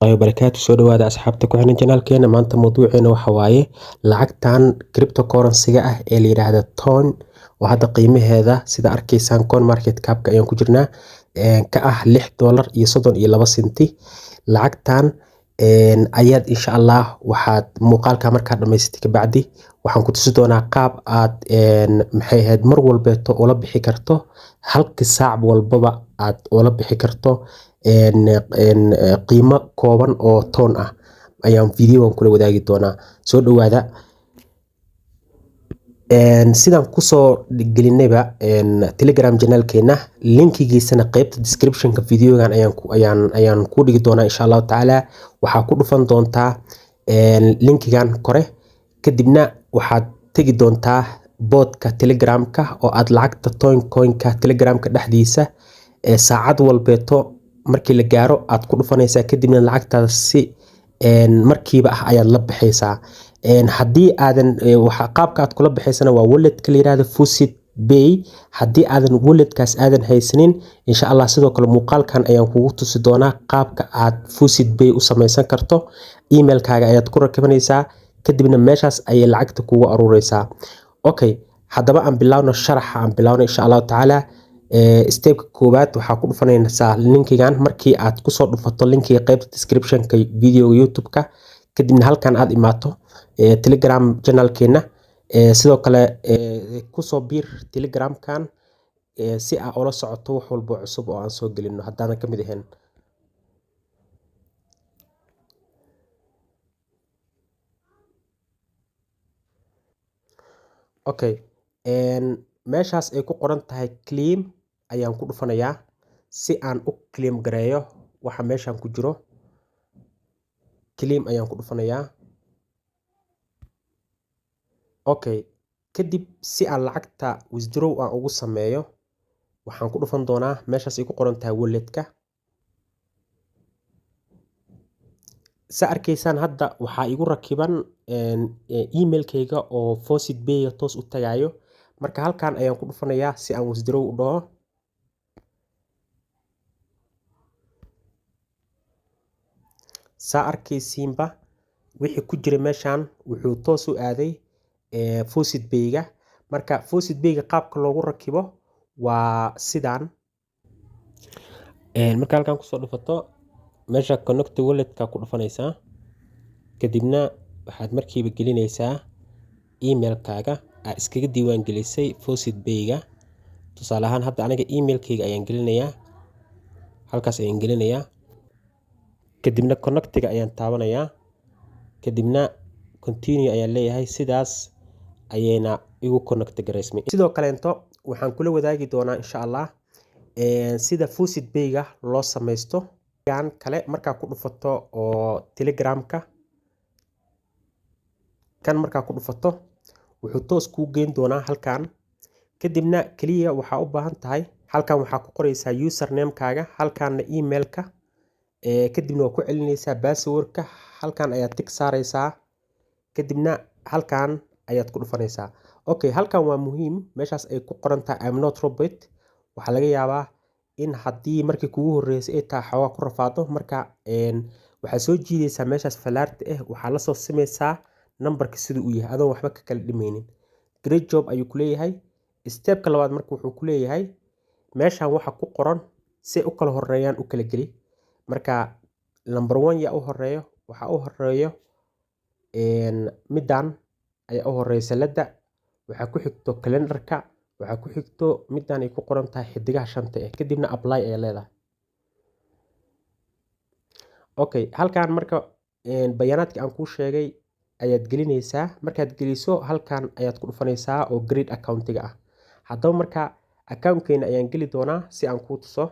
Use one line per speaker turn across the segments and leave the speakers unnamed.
Barakaatu. Soo dhawaada asxaabta ku xiran channelkeena. Maanta mawduuceena waxa waaye lacagtan cryptocurrency-ga ah ee la yiraahdo TON, oo hadda qiimaheeda, sida arkaysaan, coin market cap-ka ayaan ku jirnaa, ka ah $6.32. Lacagtan ayaad insha Allah waxaad muuqaalka markaad dhamaysatay kabacdi waxaan ku tusi doonaa qaab aad, maxay ahayd, mar walbeeto ula bixi karto, halkii saac walbaba aad ula bixi karto qiimo kooban oo TON ah ayaan videogan kula wadaagi doonaa. Soo dhawaada. Sidaan kusoo gelinayba Telegram channelkeena, linkigiisana qeybta descriptionka videogan ayaan ku dhigi doonaa insha Allahu tacaala. Waxaa ku dhufan doontaa linkigan kore, kadibna waxaad tegi doontaa botka Telegramka oo aad lacagta TON coinka Telegramka dhexdiisa saacad walbeeto markii la gaaro aad ku dhufanaysaa, kadibna lacagtaada si markiiba ah ayaad la baxaysaa. Haddii aadan waxa qaabka aad kula baxaysana waa walletka la yiraahdo Faucet Pay. Haddii aadan walletkaas aadan haysanin, insha Allah sidoo kale muuqaalkan ayaan kugu tusi doonaa qaabka aad Faucet Pay u samaysan karto. Emailkaaga ayaad ku rakibanaysaa, kadibna meeshaas ayay lacagta kugu aruureysaa. Okay, haddaba aan bilaawno sharaxa, aan bilaawno insha Allahu tacaala. Stepka koowaad waxaa ku dhufanaysaa linkigan. Markii aad kusoo dhufato linkiga qaybta descriptionka videoga YouTube-ka, kadibna halkan aad imaato Telegram channelkeena, sidoo kale kusoo biir Telegramkan si aa ula socoto wax walbo cusub oo aan soo gelino haddaanan kamid ahayn. Okay, meeshaas ay ku qoran tahay claim ayaan ku dhufanayaa si aan u claim gareeyo waxa meeshan ku jiro. Claim ayaan ku dhufanayaa. Okay, kadib si aan lacagta withdraw aan ugu sameeyo, waxaan ku dhufan doonaa meeshaas ay ku qoran tahay walletka. Sa arkaysaan, hadda waxaa igu rakiban emailkayga oo Faucet Pay toos u tagayo. Marka halkan ayaan ku dhufanayaa si aan withdraw u dhaho. Saa arkaysiinba, wixii ku jira meeshan wuxuu toos u aaday Faucet Pay-ga. Marka Faucet Pay-ga qaabka loogu rakibo waa sidaan. Marka halkan kusoo dhufato, meesha connect wallet-ka ku dhufanaysaa, kadibna waxaad markiiba gelinaysaa emailkaaga aad iskaga diiwaan gelisay Faucet Pay-ga. Tusaale ahaan, hadda aniga emailkayga ayaan gelinayaa, halkaas ayaan gelinayaa, kadibna connectiga ayaan taabanayaa, kadibna continue ayaan leeyahay. Sidaas ayayna igu connect garaysmay. Sidoo kaleento waxaan kula wadaagi doonaa insha Allah sida Faucet Pay-ga loo sameysto. Kan kale markaa ku dhufato oo Telegramka kan markaa ku dhufato, wuxuu toos kuu geyn doonaa halkan. Kadibna kaliya waxaa u baahan tahay, halkan waxaa ku qoraysaa username-kaaga, halkanna emailka, kadibna waa ku celinaysaa password-ka. Halkan ayaad tick saaraysaa, kadibna halkan ayaad ku dhufanaysaa. Okay, halkan waa muhiim, meeshaas ay ku qoran tahay "I'm not robot". Waxaa laga yaabaa in haddii markii kugu horreysay ay tahay xoogaa ku rafaado. Marka waxaad soo jiidaysaa meeshaas falaarta ah, waxaa la soo simaysaa nambarka siduu u yahay adoon waxba ka kala dhimaynin. "Great job" ayuu ku leeyahay. Stepka labaad marka wuxuu ku leeyahay, meeshan waxa ku qoran si u kala horeeyaan u kala geli. Marka number one yaa u horeeyo? Waxaa u horeeyo middan ayaa u horeysa ladda, waxaa ku xigto calendarka, waxaa ku xigto middan ay ku qoran tahay xidigaha shanta eh. Kadibna apply ayaa leedahay. Okay, halkan marka bayaanaadkii aan kuu sheegay ayaad gelinaysaa. Markaad geliso, halkan ayaad ku dhufanaysaa oo create accountiga ah. Haddaba marka accountkeena ayaan geli doonaa si aan kuu tuso.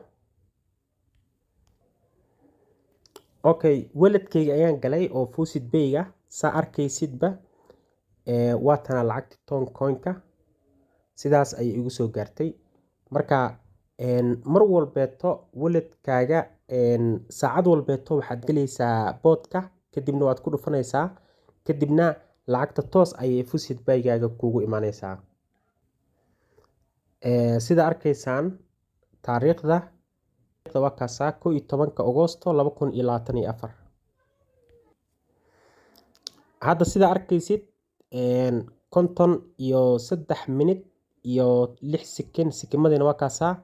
Okay, walletkayga ayaan galay oo Faucet Pay-ga. Saa arkaysidba, waa tana lacagta TON coin-ka, sidaas ayay igu soo gaartay. Marka mar walbeeto walletkaaga saacad walbeeto waxaad gelaysaa botka, kadibna waad ku dhufanaysaa, kadibna lacagta toos ayay Faucet Pay-gaaga kuugu imaanaysaa. Sida arkaysaan, taariikhda waa kaasaa, 11-ka Agosto 2024. Hadda sida arkaysid, 53 minute iyo 6 second, sekimadina waa kaasaa.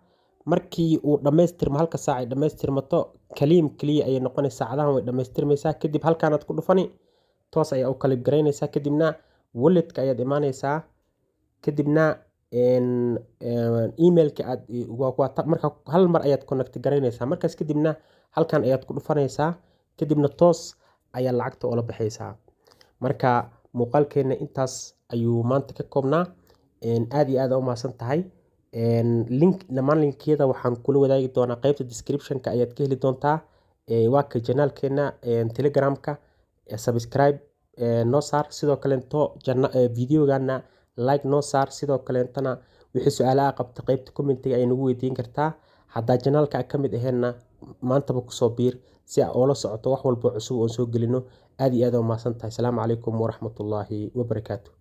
Markii uu dhammaystirmo, halka saac ay dhammaystirmato, claim keliya ayay noqonaysaa. Saacadahan way dhammaystirmaysaa. Kadib halkaanaad ku dhufani, toos ayaa u claim garaynaysaa. Kadibna walletka ayaad imaanaysaa. Kadibna emailka aad marka hal mar ayaad connect garaynaysaa. Markaas kadibna halkan ayaad ku dhufanaysaa, kadibna toos ayaa lacagta ula baxaysaa. Marka muuqaalkeena intaas ayuu maanta ka koobnaa. Aad iyo aad u mahadsan tahay. Link, dhammaan linkiyada waxaan kula wadaagi doonaa qaybta description-ka, ayaad ka heli doontaa. Waa ka channelkeena Telegramka. Subscribe noo saar, sidoo kaleento videogana like noo saar. Sidoo kaleentana wixii su-aalaha qabta, qaybta commentiga ay nagu weydiin kartaa. Haddaa channelka ka mid aheenna, maantaba kusoo biir si aa oola socoto wax walbo cusub oon soo gelino. Aad iyo aad u mahadsan tahay. Asalaamu calaykum waraxmatullaahi wabarakaatu.